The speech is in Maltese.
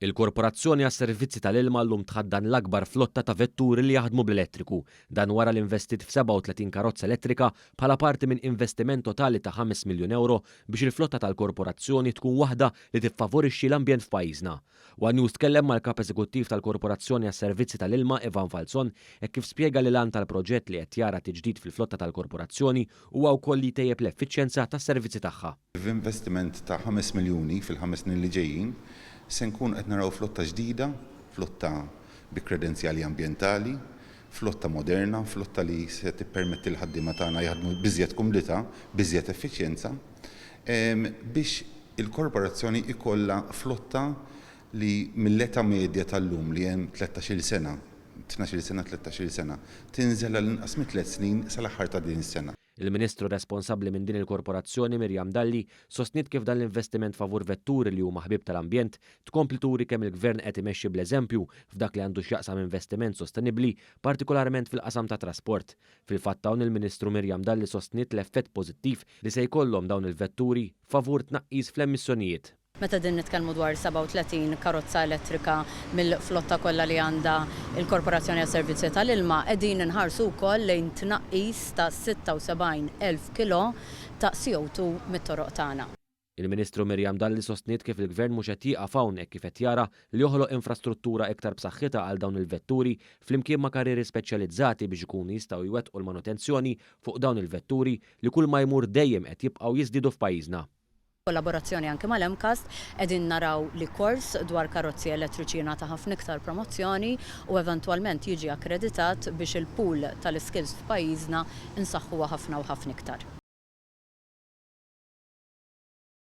Il-Korporazzjoni għas-Servizzi tal-Ilma llum tħaddan l-akbar flotta ta' vetturi li jaħdmu bl-elettriku. Dan wara li investiet f'37 karozza elettrika bħala parti minn investiment totali ta' 5 miljun ewro biex il-flotta tal-Korporazzjoni tkun waħda li tiffavorixxi l-ambjent f'pajjiżna. One News tkellem mal-Kap Eżekuttiv tal-Korporazzjoni għas-Servizzi tal-Ilma Ivan Falzon hekk kif spjega li l-għan tal-proġett li qed jara tiġdid fil-flotta tal-Korporazzjoni huwa wkoll li jtejjeb l-effiċjenza tas-servizzi tagħha. B'investiment ta' 5 miljuni fil-ħames snin li ġejjin, se nkunu qed naraw flotta ġdida, flotta bi kredenzjali ambjentali, flotta moderna, flotta li se tippermetti lill-ħaddiema tagħna jaħdmu b'iżjed kumdità, b'iżjed effiċjenza, biex il-korporazzjoni jkollha flotta li mill-età medja tal-lum li hemm 13-il sena, 12-il sena, 13-il sena, tinżel għal inqas minn tliet snin sal-aħħar ta' din is-sena. Il-Ministru responsabbli minn din il-korporazzjoni Miriam Dalli sostniet kif dan l-investiment favur vetturi li huma ħbieb tal-ambjent tkompli turi kemm il-Gvern qed imexxi bl-eżempju f'dak li għandu x'jaqsam investiment sostenibbli partikolarment fil-qasam tat-trasport. Fil-fatt hawn il-Ministru Miriam Dalli sostniet l-effett pożittiv li se jkollhom dawn il-vetturi favur tnaqqis fl-emissjonijiet. Meta qegħdin nitkellmu dwar 37 karozza elettrika mill-flotta kollha li għandha l-Korporazzjoni għas-Servizzi tal-Ilma, qegħdin inħarsu wkoll lejn tnaqqis ta' 76,000 kilò ta' CO2 mit-toroq tagħna. Il-Ministru Miriam Dalli sostniet kif il-Gvern mhux qed jieqaf hawn hekk kif qed jara li joħloq infrastruttura iktar b'saħħitha għal dawn il-vetturi flimkien ma' karrieri speċjalizzati biex ikunu jistgħu jwettqu l-manutenzjoni fuq dawn il-vetturi li kull ma jmur dejjem qed jibqgħu jiżdiedu f'pajjiżna. Kollaborazzjoni anki mal-MCAST, qegħdin naraw li kors dwar karozzi elettriċi jingħata ħafna iktar promozzjoni u eventwalment jiġi akkreditat biex il-pool tal-iskills f'pajjiżna nsaħħuha ħafna u ħafna iktar.